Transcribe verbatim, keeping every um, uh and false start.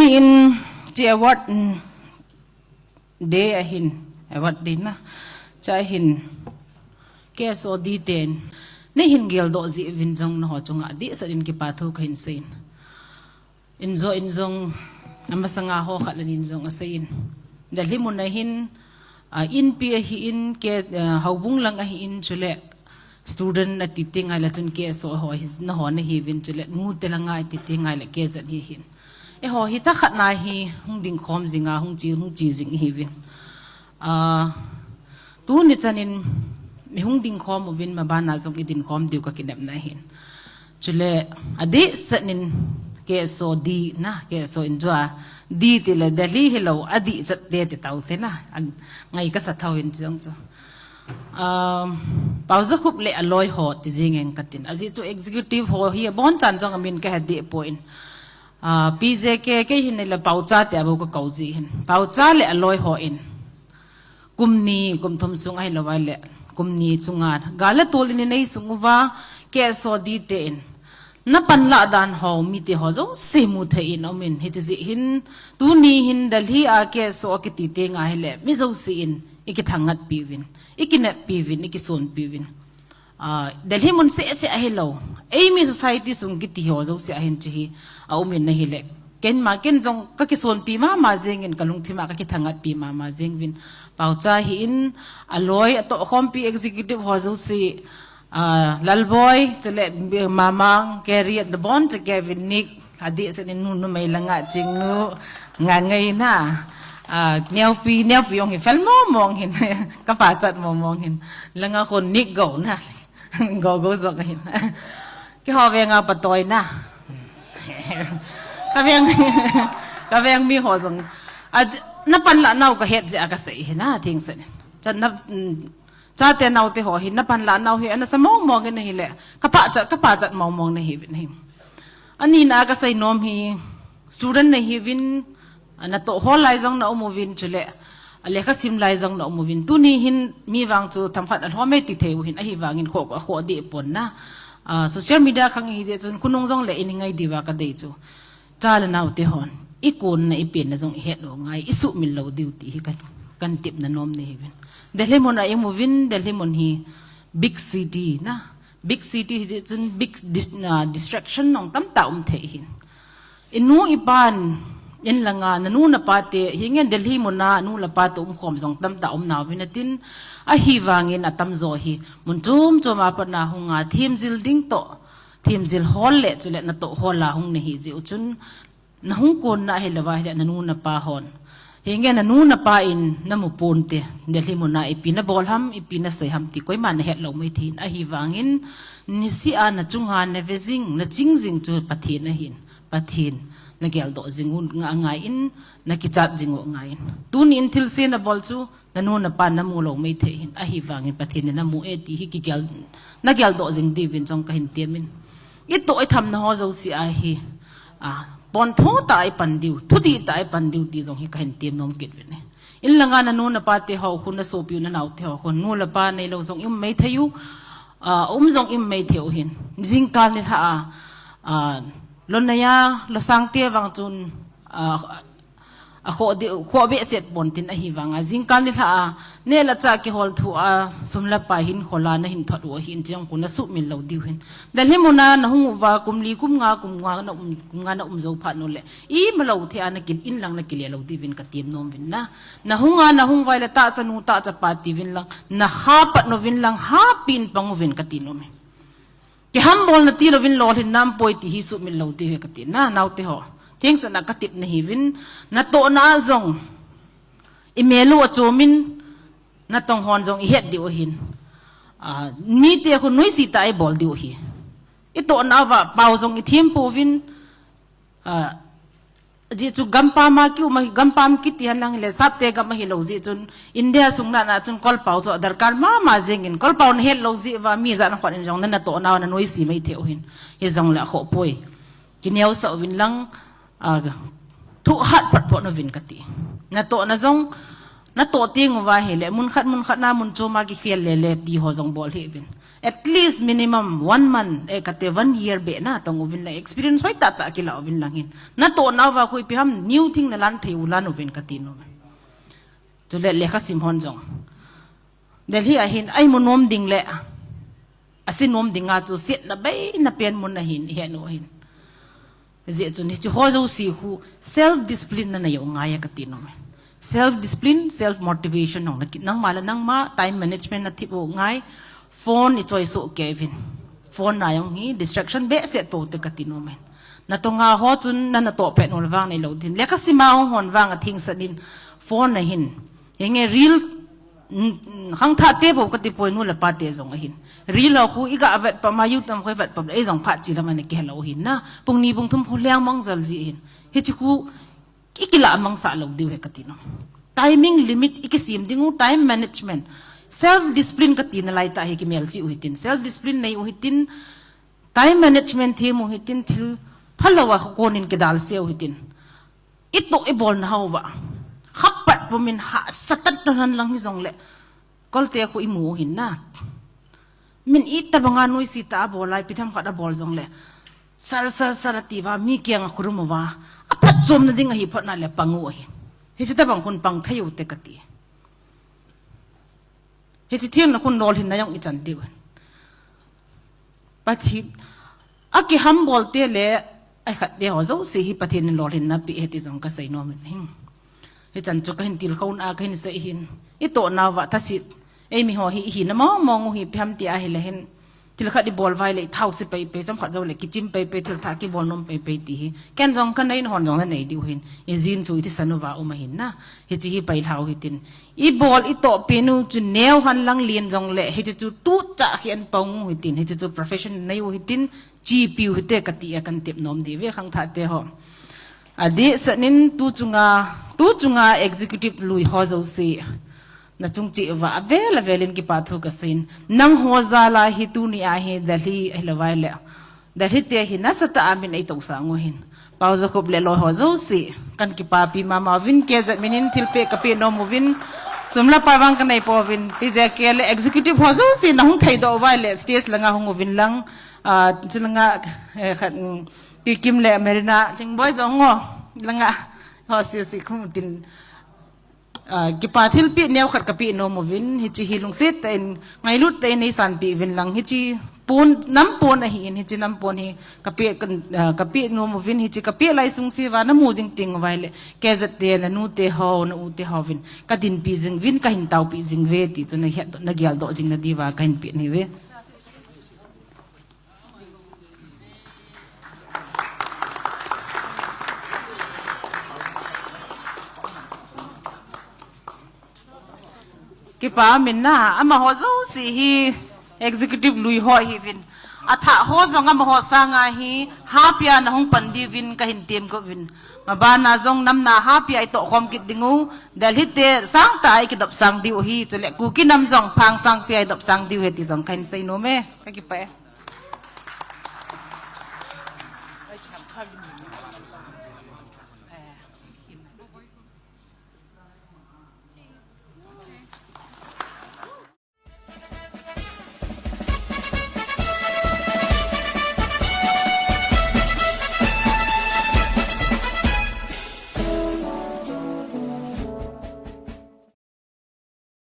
In ti award, mm, day ahin, award day na. Cha hin, K S O D ten, nei hin geldoh jeh uvin jong nangho chunga adehset in kipa thu kahin seiyin. Injo in jong, amasanga ho khat le ni in jong aseiyin. Delhi mun a hin, ah, inpi ahin, ke, ah, houbung lang ahin, chule student nati teng ahile chun K S O ho hi, nangho nahiuvin, chule nu te langa iti teng ahile K Z hi hin. Eiho hi tah khat na hi hung dingkhom jinga, hung chi, hung chi jing ihiuvin. Ah, tuni chanin mi hung dingkhom uvin, mabana jong idinkhom diu kakinepna ahin. Chule, adehset in K S O D na, K S O in jua, D tile Delhi hilou, adih chat te ti tau te na, an, ngai kasa thou in jong chu. Um, Paojakhup le aloi ho ti jing eng katin. Ajeh chu executive ho hi abonchan jong amin kahe deh poi. Ah, P J K, kei hin le Paocha ti abou kakou ji hin. Paocha le aloi hon. Kum ni, kum thum sung ahilou vai le. Kum ni chunga. Gal le tol in inei sung uva, K S O D ten. Na panlah dan ho, mite ho jouse mu thei in aumin. Hiche jeh hin, tuni hin Delhi a K S O kiti teng ahile. Mi jouse in, ikithangatpi uvin. Ikineppi uvin, ikisonpi uvin. Ah, Delhi mun seh seh ahilou. Eimi society sung kiti ho jouse a hin chu hi, aumin ahile. Keima, ken jong kakisonpi mama jingin, kalungthima kakithangatpi mama jing uvin. Paocha hin, aloi, atohkhompi executive ho jouse, ah, Lalboi, chule, Mamang, Keri, and the bon, chule Kevin, Nick, Adehset in nu, numei langa chingnu, nga ngai na. Ah, neopi, neopi jong hi fel mong mong hin. Kapa chat mong mong hin. Langa khun nik go na. Go go jong hin. Keiho venga patoi na. Kaveng, kaveng mi ho jong. Ad, na panlah nau kahet jeh a kasei hi na, thingset. Chan na, mm, Chate naote ho hi, na panlah nau hi, ana sa mong mong in ahile. Kapa chat, kapa chat mong mong nahiuvin ahi. Ani na kasei nom hi, student nahiuvin, natoh hol lai jong naum uvin chule. Alekha sim lai jong naum uvin. Tuni hin mi vang chu themkhat alhom e ti thei u hin, ahivangin kho, kho deh pon na. Ah, social media khang ihi jeh chun khonung jong le ini ngai diuva kadei chu. Cha le naote hon, ikonna ipenna jong ihet lou ngai, isuhmil lou diu ti hi kan, kan tepna nom nahiuvin. Delhi mun a imu uvin, Delhi mun hi big city na, big city hijeh chun big dis-, na, distraction jong tamtah um thei hin. Inu ipan, in langa, nanu napa te, hinge Delhi mun a, nu le pa te umkhom jong tamtah um nauvin atin, ahivangin atamjo hi, mun chom chom a pat na hunga, themjil ding toh, themjil hol le, chule natoh hol a hung nahi jeh u chun, nahung konna ahilou va ahile nanu napa hon. Hinge nanu napa in namu ponte, Delhi mun a ipi nabol ham, ipi nasei ham ti koima nahet lou maithei in ahivangin, niseh a nachunga nave jing, naching jing chu Pathen ahin, Pathen nageldoh jing u nga ngai in, nakichat jing u ngai in. Tuni in thilse nabol chu, Nanu napa namu lou maithei hin, ahivangin Pathen in namu e ti hi kigel, nageldoh jing diuvin jong kahin temin. Itoh itham na ho jouse a hi, a, pontho tah a ipan diu, thudih tah a ipan diu ti jong hi kahin tem nom kit uvin e. In langa nanu napa te ho khun, nasopi u nanao te ho khun, nu le pa neilou jong i um maithei u, a, um jong i um maithei u hin. Jingkal nilhah a, a, lonneiya, losang te vang chun, a, A khoh di, khoh behseh pon tin ahivanga. Jingkal nilhah a, neh le chah kihol thu a, sum le pai hin khol a nahin thot u ahin, chujong khu nasuhmil lou diu hin. Delhi mun a nahung uva, kum li, kum nga, kum nga naum, kum nga naum jou phat u le. Imalou thei a nakil, in lang nakile lou diuvin katem nom uvin na. Nahung a, nahung uva ahile tahsa nu, tahsa pa tiuvin lang. Nakha pat uvin lang, hapi in pang uvin kati nom e. Kihambol na tilouvin lolhin na um poi ti hi suhmil lou diu hi kati na, naote ho. Thengse na katep nahiuvin, natohna a jong. Imel u achom in, natong hon jong ihet diu ahin. Ah, mite khu noise tah a ibol diu ahi. Itohna uva, pao jong ithem pouvin, ah, Ajeh chu gampam a kium ahi, gampam kiti henlang hile, sapte gam ahilou jeh chun, India sung nana chun kolpao chu adarkar mama jengin, kolpao nahet lou jeh uva, mi jat na khon in jong na, natohna u nanoise maithei u hin, hijongle akhoh poi. Kineosah uvin lang, a, thuhat phot phot uvin kati. Natohna jong, natoh teng uva hile, mun khat, mun khat na, mun chom a kikhel lele ti ho jong bol hih uvin. At least minimum one month, eh, kate one year beh natong uvin lang, experience hoitah tah kila uvin lang hin. Natoh nauva khu ipi ham, new thing nalan thei u lan uvin kati nom e. Chule lekha sim hon jong Delhi a hin, ahi mu nom ding le, asi nom dinga chu sietna beina pen mun ahin, ihe nu ahin. Hijeh chun hiche ho jouse khu self discipline nanei u ngai e kati nom e. Self discipline, self motivation nong naki, nangma le nangma time management nathip u ngai. Phone ichoi soh kei uvin. Phone na jong hi distraction behseh pou te kati nom e. Natonga ho chun na natoh pet nol vang neilou din. Lekha sima hung hon vang atheng sat in phone ahin. Henge reel, mm, mm, khangthah te bou kati poi nu le pa te jong ahin. Reel ho khu iga vet pam a YouTube tam khu ivet pam le ei jong phat chi lam ana kihelou hin na. Pung ni pung thum khu leng mang jal ji hin. Hiche khu ikilah mangsah lou diu ahi kati nom. Timing limit ikisem ding u, time management. Self discipline kati nalai tah hi kimel cheh u hitin. Self discipline nei u hitin. Time management them u hitin, thil phalou a kon in kidalse u hitin. Itoh ibol na hou va. Khapat pum in hahsa tah don han lang hijong le. Kolte khu imu u hin na. Min itobang a noise tah a bol a ipi tham khat abol jong le. Sar, sar, sar ati va, mi kiang a khurum uva. Aphatchomna ding ahi phot na le pang u ahin. Hiche tobang khun pang thei u te kati. Hiche thil na khun lolhinna jong ichan diu ahin. Pathen, akiham bol te le, akhat te ho jouse hi Pathen in lolhinna pe ahi ti jong kasei nom in ahi. Hichan chu kahin tilkhou na kahin sei hin. Itoh nauva thaset. Eimi ho hi, hina mong mong u hi ipi ham ti ahile hin. Thil khat ibol vai le, thao se pei pei, chomkhat jou le, kichim pei pei, thil thah kibol nom pei pei ti hi. Ken jong kanei, nahon jong nanei diu hin. Ijin chu ithisan uva um ahin na. Hiche hi pailhau hitin. Ibol itoh pen u chu neo han lang lien jong le, hiche chu tuchah hi an pang u hitin, hiche chu profession nei u hitin, chepi u hite kati a kan tep nom diu ve khangthah te ho. Adeh sat in tu chunga, tu chunga executive lui ho jouse. Nachung cheh uva avel avel in kipa thu kasei in. Nangho jal a hi tuni a hi Delhi ahilou vai le. Delhi te hi nasatah a min eitoh sang u hin. Pau Jacob le loi ho jouse. Kan kipapi mama uvin, K Z min in thilpeh kapeh nom uvin. Sum le pai vang kanei pouvin. T J K le executive ho jouse nahung theidoh uva le stage langa hung uvin lang. Ah, chulanga, eh, khat, mm, Pi Kim le Marina Lhingboi jong ho langa ho sese khum tin. Ah, kipa thilpeh neo khat kapeh nom uvin, hiche hi lungset tah in, ngailut tah in neisanpeh uvin lang, hiche pon, nam pon ahin, hiche nam pon hi kapeh, ah, kapeh nom uvin, hiche kapeh lai sung se uva namu jing teng uva le, K Z te, nanu te ho, na u te ho uvin, kadinpi jing uvin, kahin taopi jing uve ti chu nahet, nageldoh jing nadiuva kahin peh nahi uve. Kipa min na, amaho jouse hi executive lui ho hiuvin. Athah ho jong amaho sanga hi, hapia nahung pan diuvin kahin temkop uvin. Mabana jong namna hapia itoh khom kit ding u, Delhi te sangtah a ikidop sang diu ahi, chule Kuki nam jong phang sangpia idop sang diu ahi ti jong kahin sei nom e, kakipah e.